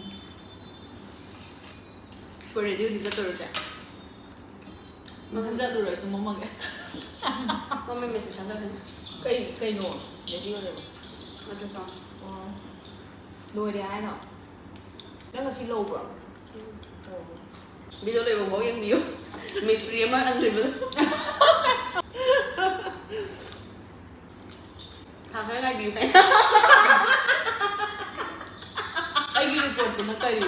ꯔꯤꯄꯣꯔꯠ ꯔꯦꯗꯤ ꯑꯣꯏꯗꯤ ꯆꯠꯇꯣꯏꯔꯣ ꯆꯦ? ꯃꯊꯪ ꯆꯠꯂꯨꯔꯣꯏ, ꯇꯨꯝꯃꯝꯃꯒꯦ꯫ ꯃꯃꯩ ꯃꯦꯁꯦꯖ ꯊꯥꯖꯔꯛꯀꯅꯤ꯫ ꯀꯩ ꯀꯩꯅꯣ? ꯔꯦꯗꯤ ꯑꯣꯏꯔꯦꯕ꯫ ꯑꯜꯇ꯭ꯔꯥꯁꯥꯎꯟ꯫ ꯑꯣ꯫ ꯂꯣꯏꯔꯦ ꯍꯥꯏꯅꯣ? ꯅꯪ ꯉꯁꯤ ꯂꯧꯕ꯭ꯔꯣ? ꯑꯣ꯫ ꯚꯤꯗꯤꯑꯣ ꯂꯣꯏꯕꯐꯥꯎ ꯌꯦꯡꯕꯤꯌꯨ꯫ ꯃꯤꯁꯇ꯭ꯔꯤ ꯑꯃ ꯑꯟꯗ꯭ꯔꯤꯕꯗꯣ꯫ ꯊꯥ ꯈꯔ ꯉꯥꯏꯕꯤꯌꯨ ꯍꯥꯏ꯫ ꯑꯩꯒꯤ ꯔꯤꯄꯣꯔꯠꯇꯨꯅ ꯀꯔꯤ?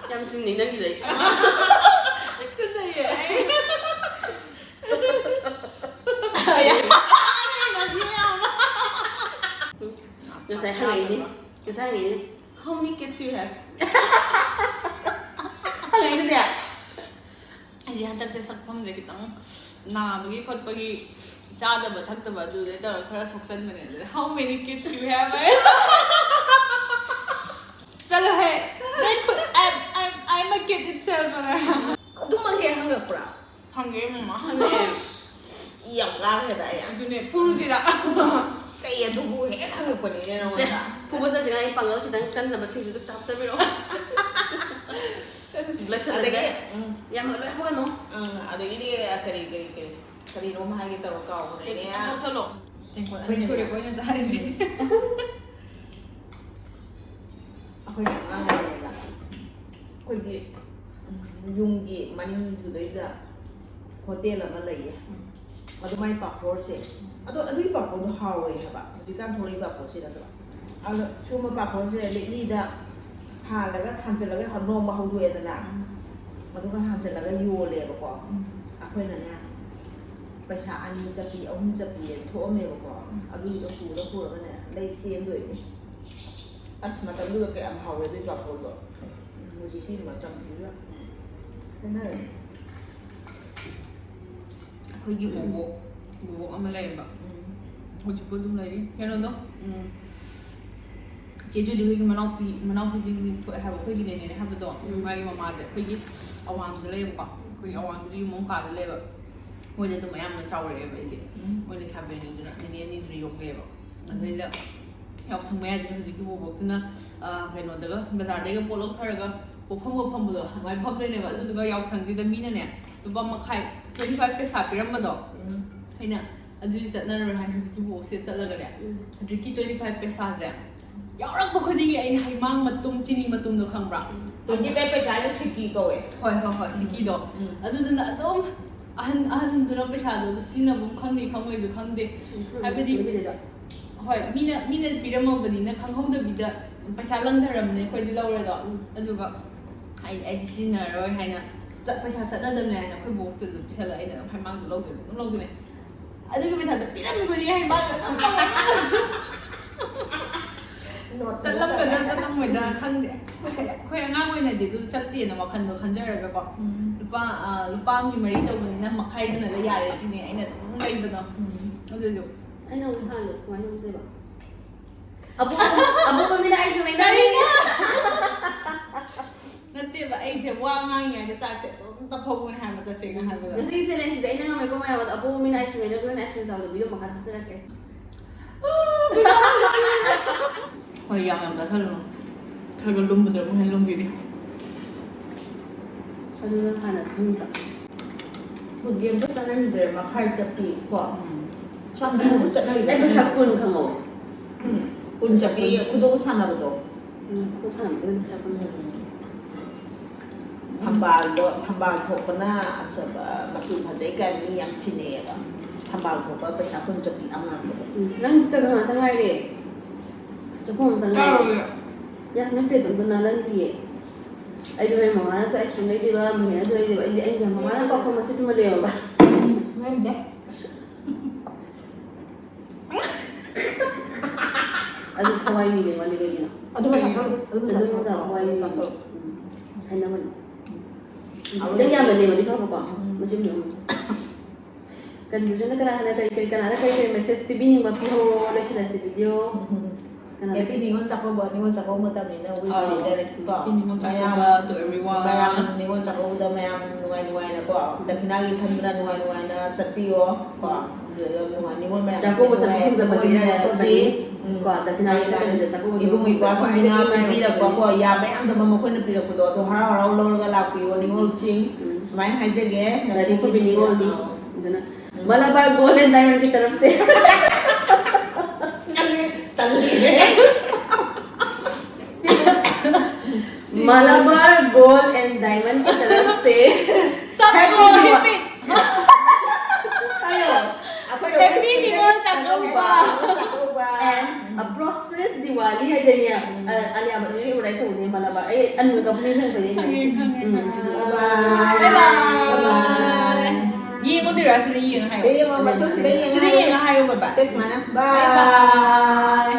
ꯌꯥꯝ ꯆꯤꯡꯅꯩ ꯅꯪꯒꯤꯗꯩ꯫ ꯇꯨꯀꯠꯆꯩꯌꯦ꯫ ꯉꯁꯥꯏ ꯍꯪꯉꯛꯏꯅꯦ꯫ ꯉꯁꯥꯏ ꯍꯪꯉꯛꯏꯅꯦ꯫ How many kids you have? ꯍꯪꯉꯛꯏꯗꯨꯅꯦ꯫ ꯑꯩꯁꯦ ꯍꯟꯗꯛꯁꯦ ꯁꯛꯐꯝꯁꯦ ꯈꯤꯇꯪ ꯅꯥꯕꯒꯤ ꯈꯣꯠꯄꯒꯤ ꯆꯥꯗꯕ ꯊꯛꯇꯕ ꯑꯗꯨꯗꯩ ꯇꯧꯔꯒ ꯈꯔ ꯁꯣꯛꯆꯟꯕꯅꯦ꯫ ꯑꯗꯨꯗ, "How many kids you have?" ꯍꯥꯏ꯫ ꯆꯠꯂꯣꯍꯦ꯫ ꯅꯣꯏ ꯈꯨꯠ-, I'm, I'm, I'm a kid itself ꯑꯅ꯫ ꯑꯗꯨꯃꯛ ꯍꯦꯛ ꯍꯪꯉꯛꯄ꯭ꯔꯥ? ꯍꯪꯉꯦ, ꯃꯃꯥ, ꯍꯪꯉꯦ꯫ ꯏ ꯌꯥꯝ ꯀꯥꯈ꯭ꯔꯦꯗ ꯑꯩ꯫ ꯑꯗꯨꯅꯦ, ꯐꯨꯔꯨꯁꯤꯔ? ꯀꯩ ꯑꯗꯨꯕꯨ ꯍꯦꯛ ꯍꯪꯉꯛꯄꯅꯤꯅꯦ ꯅꯉꯣꯟꯗ꯫ ꯐꯨꯕ ꯆꯠꯇ꯭ꯔꯤꯉꯩ ꯑꯩ ꯄꯥꯡꯒꯜ ꯈꯤꯇꯪ ꯀꯟꯅꯕꯁꯤꯡꯗꯨꯗ ꯍꯥꯞꯆꯕꯤꯔꯛꯑꯣ꯫ ꯂꯣꯏꯁꯜꯂꯁꯦ꯫ ꯑꯗꯒꯤ, ꯎꯝ꯫ ꯌꯥꯝ ꯂꯣꯏ ꯍꯧꯒꯅꯨ꯫ ꯎꯝ, ꯑꯗꯒꯤꯗꯤ ꯀꯔꯤ, ꯀꯔꯤ, ꯀꯔꯤ, ꯀꯔꯤꯅꯣꯝ ꯍꯥꯏꯒꯦ ꯇꯧꯔ ꯆꯦ, ꯀꯥꯎꯈ꯭ꯔꯦꯅꯦ꯫ ꯈꯤꯇꯪ ꯂꯧꯁꯜꯂꯣ꯫ ꯇꯦꯡꯀꯣꯠ ꯑꯅꯤ ꯑꯅꯤ ꯁꯨꯔꯦ꯫ ꯁꯨꯔꯦꯀꯣ ꯑꯩꯅ ꯆꯥꯔꯤꯁꯦ꯫ ꯑꯩꯈꯣꯏꯅ ꯑꯉꯥꯡ ꯑꯣꯏꯔꯤꯉꯩꯗ ꯑꯩꯈꯣꯏꯒꯤ, ꯎꯝ, ꯌꯨꯝꯒꯤ ꯃꯅꯤꯡꯗꯨꯗꯩꯗ ꯍꯣꯇꯦꯜ ꯑꯃ ꯂꯩꯌꯦ꯫ ꯎꯝ꯫ ꯑꯗꯨ ꯃꯥꯏ ꯄꯥꯐꯣꯔꯁꯦ, ꯑꯗꯣ ꯑꯗꯨꯒꯤ ꯄꯥꯐꯣꯔꯗꯣ ꯍꯥꯎꯋꯦ ꯍꯥꯏꯕ, ꯍꯧꯖꯤꯛꯀꯥꯟ ꯊꯣꯛꯂꯛꯏ ꯄꯥꯐꯣꯔꯁꯦ ꯅꯠꯇꯕ꯫ ꯑꯗꯣ ꯁꯤꯒꯨꯝꯕ ꯄꯥꯐꯣꯔꯁꯦ ꯂꯤꯛꯂꯤꯗ ꯍꯥꯜꯂꯒ ꯊꯥꯡꯖꯜꯂꯒ ꯅꯣꯡꯃ ꯍꯧꯗꯣꯛꯑꯦꯗꯅ, ꯎꯝ꯫ ꯑꯗꯨꯒ ꯍꯥꯟꯖꯜꯂꯒ ꯌꯣꯜꯂꯦꯕꯀꯣ꯫ ꯎꯝ꯫ ꯑꯩꯈꯣꯏꯅꯅꯦ ꯄꯩꯁꯥ ꯑꯅꯤ ꯆꯠꯄꯤ, ꯑꯍꯨꯝ ꯆꯠꯄꯤ ꯊꯣꯛꯑꯝꯃꯦꯕꯀꯣ꯫ ꯎꯝ꯫ ꯑꯗꯨꯒꯤꯗꯣ ꯄꯨꯔ ꯄꯨꯔꯒꯅꯦ ꯂꯩ ꯆꯦꯟꯗꯣꯏꯅꯦ꯫ ꯑꯁ, ꯃꯇꯝꯗꯨꯗ ꯀꯌꯥꯝ ꯍꯥꯎꯋꯦ ꯑꯗꯨꯏ ꯄꯥꯐꯣꯔꯗꯣ꯫ ꯎꯝ, ꯍꯧꯖꯤꯛꯀꯤ ꯃꯇꯝꯁꯤꯒ ꯈꯦꯠꯅꯔꯦ꯫ ꯑꯩꯈꯣꯏꯒꯤ ꯕꯣꯕꯣꯛ, ꯕꯣꯕꯣꯛ ꯑꯃ ꯂꯩꯌꯦꯕ꯫ ꯎꯝ꯫ ꯍꯧꯖꯤꯛꯄꯨ ꯑꯗꯨꯝ ꯂꯩꯔꯤ꯫ ꯀꯩꯅꯣꯗꯣ, ꯎꯝ, ꯆꯦ ꯖꯨꯂꯤ ꯍꯣꯏꯒꯤ ꯃꯅꯥꯎꯄꯤ, ꯃꯅꯥꯎꯄꯤꯁꯤꯡ ꯊꯣꯛꯑꯦ ꯍꯥꯏꯕ, ꯑꯩꯈꯣꯏꯒꯤꯅꯦꯅꯦ ꯍꯥꯏꯕꯗꯣ, ꯎꯝ꯫ ꯃꯥꯒꯤ ꯃꯃꯥꯁꯦ ꯑꯩꯈꯣꯏꯒꯤ ꯑꯋꯥꯡꯗ ꯂꯩꯌꯦꯕꯀꯣ꯫ ꯑꯩꯈꯣꯏꯒꯤ ꯑꯋꯥꯡꯗꯨꯗ ꯌꯨꯝ ꯑꯃ ꯀꯥꯜꯂ ꯂꯩꯌꯦꯕ꯫ ꯃꯣꯏꯗ ꯑꯗꯨꯝ ꯑꯌꯥꯝꯕꯅ ꯆꯥꯎꯔꯛꯑꯦꯕ ꯑꯩꯗꯤ꯫ ꯎꯝ꯫ ꯃꯣꯏ ꯂꯩꯁꯥꯕꯤ ꯑꯅꯤꯗꯨꯅ, ꯅꯦꯅꯦ ꯑꯅꯤꯗꯨꯅ ꯌꯣꯛꯂꯛꯑꯦꯕ꯫ ꯑꯗꯩꯗ ꯌꯥꯎꯁꯪ ꯃꯌꯥꯁꯤꯗ ꯍꯧꯖꯤꯛꯀꯤ ꯕꯣꯕꯣꯛꯇꯨꯅ, ꯑ, ꯀꯩꯅꯣꯗꯒ, ꯕꯖꯥꯔꯗꯩꯒ ꯄꯣꯠ ꯂꯧꯊꯔꯒ ꯄꯣꯠꯐꯝꯒ ꯐꯝꯕꯗꯣ ꯑꯗꯨꯃꯥꯏꯅ ꯐꯝꯗꯣꯏꯅꯦꯕ꯫ ꯑꯗꯨꯗꯨꯒ ꯌꯥꯎꯁꯪꯁꯤꯗ ꯃꯤꯅꯅꯦ ꯂꯨꯄꯥ ꯃꯈꯥꯏ, twenty five ꯄꯩꯁꯥ ꯄꯤꯔꯝꯕꯗꯣ, ꯑꯩꯅ ꯑꯗꯨꯗꯤ ꯆꯠꯅꯔꯣꯏ ꯍꯥꯏꯅ ꯍꯧꯖꯤꯛꯀꯤ ꯕꯣꯕꯣꯛꯁꯦ ꯆꯠꯂꯒꯅꯦ, ꯍꯧꯖꯤꯛꯀꯤ twenty five ꯄꯩꯁꯥꯁꯦ ꯌꯥꯎꯔꯛꯄ ꯈꯨꯗꯤꯡꯒꯤ ꯑꯩꯅ ꯍꯩꯃꯥꯡ ꯃꯇꯨꯝ, ꯆꯤꯅꯤ ꯃꯇꯨꯝꯗꯣ ꯈꯪꯕ꯭ꯔꯥ? Twenty five ꯄꯩꯁꯥꯁꯦ ꯁꯤꯀꯤ ꯀꯧꯋꯦ꯫ ꯍꯣꯏ ꯍꯣꯏ ꯍꯣꯏ, ꯁꯤꯀꯤꯗꯣ꯫ ꯑꯗꯨꯗꯨꯅ ꯑꯗꯨꯝ ꯑꯍꯟ ꯑꯍꯟꯗꯨꯅ ꯄꯩꯁꯥꯗꯣ ꯑꯗꯨ ꯁꯤꯖꯤꯟꯅꯐꯝ ꯈꯪꯅꯤ ꯈꯪꯉꯣꯏꯁꯨ ꯈꯪꯗꯦ꯫ ꯍꯥꯏꯕꯗꯤ ꯍꯣꯏ, ꯃꯤꯅ ꯃꯤꯅ ꯄꯤꯔꯝꯃꯕꯅꯤꯅ ꯈꯪꯍꯧꯗꯕꯤꯗ ꯄꯩꯁꯥ ꯂꯪꯊꯔꯝꯅꯦ ꯑꯩꯈꯣꯏꯗꯤ ꯂꯧꯔꯦꯗꯣ꯫ ꯑꯗꯨꯒ ꯑꯩ ꯑꯩꯗꯤ ꯁꯤꯖꯤꯟꯅꯔꯔꯣꯏ ꯍꯥꯏꯅ ꯆꯠ- ꯄꯩꯁꯥ ꯆꯠꯅꯗꯕꯅꯦ ꯍꯥꯏꯅ ꯑꯩꯈꯣꯏ ꯕꯣꯛꯇ ꯑꯗꯨꯝ ꯄꯤꯁꯜꯂ ꯑꯩꯅ ꯑꯗꯨꯝ ꯍꯩꯃꯥꯡꯗꯣ ꯂꯧꯗꯣꯏꯅꯦ ꯑꯗꯨꯝ ꯂꯧꯗꯣꯏꯅꯦ꯫ ꯑꯗꯨꯒꯤ ꯄꯩꯁꯥꯗꯣ ꯄꯤꯔꯝꯃꯤ ꯈꯨꯗꯤꯡꯒꯤ ꯍꯩꯃꯥꯡꯗꯣ ꯑꯗꯨꯝ ꯂꯧꯗꯣꯏꯅꯦ꯫ ꯆꯠꯂꯝꯒꯗ꯭ꯔꯥ ꯆꯠꯂꯝꯃꯣꯏꯗ꯭ꯔꯥ ꯈꯪꯗꯦ꯫ ꯑꯩꯈꯣꯏ ꯑꯉꯥꯡ ꯑꯣꯏꯅꯗꯤ ꯑꯗꯨ ꯆꯠꯇꯦꯅ ꯋꯥꯈꯜꯗꯣ ꯈꯟꯖꯔꯒꯀꯣ, ꯂꯨꯄꯥ ꯑ, ꯂꯨꯄꯥ ꯑꯃꯒꯤ ꯃꯔꯤ ꯇꯧꯕꯅꯤꯅ ꯃꯈꯥꯏꯗꯨꯅ ꯂꯩ ꯌꯥꯔꯦ ꯁꯤꯅꯦ ꯑꯩꯅ ꯑꯗꯨꯝ ꯂꯩꯕꯗꯣ꯫ ꯑꯗꯨꯁꯨ ꯑꯩꯅ ꯑꯃꯨꯛ ꯍꯥꯜꯂꯦ꯫ ꯀꯃꯥꯏꯅ ꯇꯧꯁꯦꯕ? ꯑꯄꯣꯛꯄ ꯑꯄꯣꯛꯄ ꯃꯤꯅ ꯑꯩꯁꯨ ꯂꯩꯅꯔꯤ꯫ ꯅꯠꯇꯦꯕ, ꯑꯩꯁꯦ ꯋꯥ ꯉꯥꯡꯉꯤꯉꯩꯗ ꯆꯥꯛꯁꯦ ꯑꯗꯨꯝ ꯇꯞꯐꯧꯕꯅꯦ ꯍꯥꯏꯕ, ꯇꯁꯦꯡꯅ ꯍꯥꯏꯕꯗ꯫ ꯉꯁꯤꯒꯤ ꯆꯦꯂꯦꯟꯖꯁꯤꯗ ꯑꯩꯅ ꯉꯝꯃꯦꯀꯣ ꯃꯌꯥꯝ ꯑꯗꯣ꯫ ꯑꯄꯣꯛꯄ ꯃꯤꯅ ꯑꯥꯏꯁ ꯀ꯭ꯔꯤꯝ ꯂꯩꯅꯕ, ꯍꯣꯔꯦꯟ ꯑꯥꯏꯁ ꯀ꯭ꯔꯤꯝ ꯆꯥꯕꯗ ꯚꯤꯗꯤꯑꯣ ꯃꯈꯥꯗ ꯍꯥꯞꯆꯔꯛꯀꯦ꯫ ꯍꯣꯏ, ꯌꯥꯝ ꯌꯥꯝ ꯆꯥꯁꯜꯂꯨꯅꯨ꯫ ꯈꯔ ꯈꯔ ꯂꯨꯝꯕꯗꯨꯅ ꯑꯃꯨꯛ ꯍꯦꯟꯅ ꯂꯨꯝꯈꯤꯅꯤ꯫ ꯑꯗꯨꯅ ꯍꯥꯟꯅ ꯈꯪꯗ꯭ꯔꯣ? ꯐꯨꯠꯒꯤ ꯑꯝꯇ ꯆꯠꯅꯈꯤꯗ꯭ꯔꯦ, ꯃꯈꯥꯏ ꯆꯠꯄꯤ ꯀꯣ꯫ ꯁꯝꯕꯨ ꯑꯩ ꯄꯩꯁꯥ ꯆꯠꯅꯈꯤꯗ꯭ꯔꯦ꯫ ꯀꯨꯟ ꯈꯪꯍꯧꯋꯦ꯫ ꯀꯨꯟ ꯆꯠꯄꯤ ꯈꯨꯗꯣꯞ ꯁꯥꯟꯅꯕꯗꯣ꯫ ꯎꯝ, ꯈꯨꯗꯣꯞ ꯁꯥꯟꯅꯕꯗ ꯑꯗꯨꯝ ꯄꯩꯁꯥ ꯀꯨꯟ ꯈꯪꯍꯧꯋꯦ꯫ ꯊꯝꯕꯥꯜꯗꯣ, ꯊꯝꯕꯥꯜ ꯊꯣꯛꯄꯅ ꯑꯆ-, ꯃꯆꯨ ꯐꯖꯩ ꯀꯥꯏꯅ ꯃꯤ ꯌꯥꯝ ꯊꯤꯅꯩꯌꯦꯕ꯫ ꯊꯝꯕꯥꯜ ꯊꯣꯛꯄ ꯄꯩꯁꯥ ꯀꯨꯟ ꯆꯠꯄꯤ ꯑꯉꯥꯡꯕꯗꯣ꯫ ꯎꯝ, ꯅꯪ ꯆꯠꯈ꯭ꯔ ꯉꯥꯛꯇ ꯉꯥꯏꯔꯦ꯫ ꯆꯥꯛꯈꯨꯝ ꯑꯝꯇ ꯉꯥꯏꯔꯦ꯫ ꯆꯥꯔꯨꯔꯦ꯫ ꯌꯥ, ꯅꯪ ꯄ꯭ꯂꯦꯠꯇꯣ ꯑꯝꯇ ꯅꯥꯜꯍꯟꯗꯤꯌꯦ꯫ ꯑꯩꯗꯤ ꯍꯣꯔꯦꯟ ꯃꯃꯥꯅꯁꯨ ꯑꯥꯏꯁ ꯀ꯭ꯔꯤꯝ ꯂꯩꯗꯣꯏꯕ, ꯃꯍꯦꯅꯁꯨ ꯂꯩꯗꯣꯏꯕ꯫ ꯑꯩꯗꯤ, ꯑꯩꯗꯤ ꯃꯃꯥꯅ ꯄꯥꯐꯣꯔ ꯃꯁꯤꯡꯗꯨꯃ ꯂꯩꯔꯝꯕ꯫ ꯉꯝꯗꯦ꯫ ꯑꯗꯨ ꯊꯋꯥꯏ ꯃꯤꯗꯤ ꯋꯥꯠꯂꯤ ꯀꯩꯒꯤꯅꯣ? ꯑꯗꯨ ꯄꯩꯁꯥ ꯆꯠꯂꯨ, ꯑꯗꯨ ꯄꯩꯁꯥ ꯑꯗꯨꯝ ꯆꯠꯂꯨ꯫ ꯊꯋꯥꯏ ꯃꯤꯗꯤ꯫ ꯆꯠꯂꯨ꯫ ꯎꯝ, ꯍꯥꯏꯅꯕꯅꯤ꯫ ꯑꯗꯨ ꯈꯤꯇꯪ ꯌꯥꯝꯅ ꯂꯦꯝꯃꯗꯤ ꯐꯕꯀꯣ꯫ ꯃꯆꯤꯟꯗꯣ ꯑꯃꯨꯛ꯫ ꯀꯟꯐ꯭ꯌꯨꯖꯟꯗ ꯀꯅꯥ ꯀꯅꯥ ꯀꯔꯤ ꯀꯔꯤ, ꯀꯅꯥꯗ ꯀꯔꯤ ꯀꯔꯤ ꯃꯦꯁꯦꯖ ꯄꯤꯕꯤꯅꯤꯡꯕ ꯄꯤꯍꯧꯔꯣ, ꯂꯣꯏꯁꯤꯜꯂꯁꯤ ꯚꯤꯗꯤꯑꯣ꯫ ꯀꯅꯥꯗ? Happy ꯅꯤꯉꯣꯜ ꯆꯥꯛꯀꯧꯕ, ꯅꯤꯉꯣꯜ ꯆꯥꯛꯀꯧꯕ ꯃꯇꯝꯅꯤꯅ wish ꯑꯧ, ꯄꯤꯖꯔꯛꯀꯦꯀꯣ꯫ Happy ꯅꯤꯉꯣꯜ ꯃꯌꯥꯝ, ꯆꯥꯛꯀꯧꯕ to everyone. ꯃꯌꯥꯝ ꯅꯤꯉꯣꯜ ꯆꯥꯛꯀꯧꯕꯗ ꯃꯌꯥꯝ ꯅꯨꯡꯉꯥꯏ ꯅꯨꯡꯉꯥꯏꯅꯀꯣ, ꯗꯈꯤꯅꯥꯒꯤ ꯈꯟꯗꯅ ꯅꯨꯡꯉꯥꯏ ꯅꯨꯡꯉꯥꯏꯅ ꯆꯠꯄꯤꯌꯣ ꯀꯣ꯫ ꯑꯗꯨꯒ ꯅꯨꯡꯉꯥꯏ, ꯅꯤꯉꯣꯜ ꯃꯌꯥꯝ ꯆꯥꯛꯀꯧꯕ ꯆꯠꯄ ꯅꯨꯡꯉꯥꯏ ꯐꯪꯖꯕꯁꯦ ꯏꯔꯥꯏꯕꯛ ꯅꯨꯡꯉꯥꯏꯃꯤꯟꯅꯔꯁꯤ꯫ ꯐꯪꯖꯕꯅꯤ꯫ ꯀꯣ, ꯗꯈꯤꯅꯥꯒꯤ ꯃꯇꯝꯗ ꯆꯥꯛꯀꯧꯕꯁꯦ ꯏꯕꯨꯡ ꯏꯄ꯭ꯋꯥꯁꯤꯡꯗꯨꯅ ꯈ꯭ꯋꯥꯏꯗꯒꯤ ꯃꯔꯥꯏꯕꯛ ꯄꯤꯕꯤꯔꯛꯄꯀꯣ, ꯐꯕꯅꯤ꯫ ꯌꯥꯝ ꯃꯌꯥꯝꯗ ꯃꯈꯣꯏꯅ ꯄꯤꯔꯛꯄꯗꯣ, ꯑꯗꯣ ꯍꯔꯥꯎ ꯍꯔꯥꯎ ꯂꯧꯔꯒ ꯂꯥꯛꯄꯤꯌꯣ, ꯅꯤꯉꯣꯜꯁꯤꯡ꯫ ꯎꯝ꯫ ꯁꯨꯃꯥꯏꯅ ꯍꯥꯏꯖꯒꯦ꯫ ꯂꯥꯏꯕꯛ ꯐꯕꯤ ꯅꯤꯉꯣꯜꯗꯤ꯫ ꯑꯗꯨꯅ ꯃꯂꯥꯕꯥꯔ ꯒꯣꯜ ꯑꯦꯟ ꯗꯥꯏꯃꯟꯒꯤ ꯇꯔꯐꯁꯦ, ꯇꯜꯂꯦ꯫ ꯃꯂꯥꯕꯥꯔ ꯒꯣꯜ ꯑꯦꯟ ꯗꯥꯏꯃꯟꯒꯤ ꯇꯔꯐꯁꯦ, ꯁꯕ ꯒꯣꯜ ꯔꯤꯄꯤꯠ꯫ ꯑꯌꯣ, ꯑꯩꯈꯣꯏꯅ Happy wish ꯅꯤꯉꯣꯜ ꯆꯥꯛꯀꯧꯕ꯫ ꯆꯥꯛꯀꯧꯕ꯫ And a prosperous Diwali ꯍꯥꯏꯗꯅꯦ꯫ ꯑ, ꯑꯂꯤꯌꯥ ꯚꯠ ꯍꯣꯏꯒꯤ advertise ꯇꯧꯕꯅꯦ ꯃꯂꯥꯕꯥꯔ꯫ ꯑꯩ ꯑꯟꯃꯨꯜ ꯀꯝꯄꯅꯤ ꯁꯪꯕꯅꯦ꯫ ꯈꯪꯉꯦ, ꯈꯪꯉꯦ, ꯎꯝ꯫ ꯈꯪꯉꯦ꯫ Bye bye. Bye bye. Bye bye. ꯌꯦꯡꯉꯨꯗꯣꯏꯔꯥ? ꯁꯤꯗ ꯌꯦꯡꯉ ꯍꯥꯏꯌꯣ꯫ ꯁꯤ ꯌꯦꯡꯉꯣ, ꯃꯁꯨ ꯁꯤꯗ ꯌꯦꯡꯉ ꯁꯤꯗ ꯍꯥꯏꯌꯣ꯫ ꯌꯦꯡꯉ ꯍꯥꯏꯌꯣ, bye bye. ꯁꯦ ꯁꯨꯃꯥꯏꯅ꯫ Bye bye. Bye.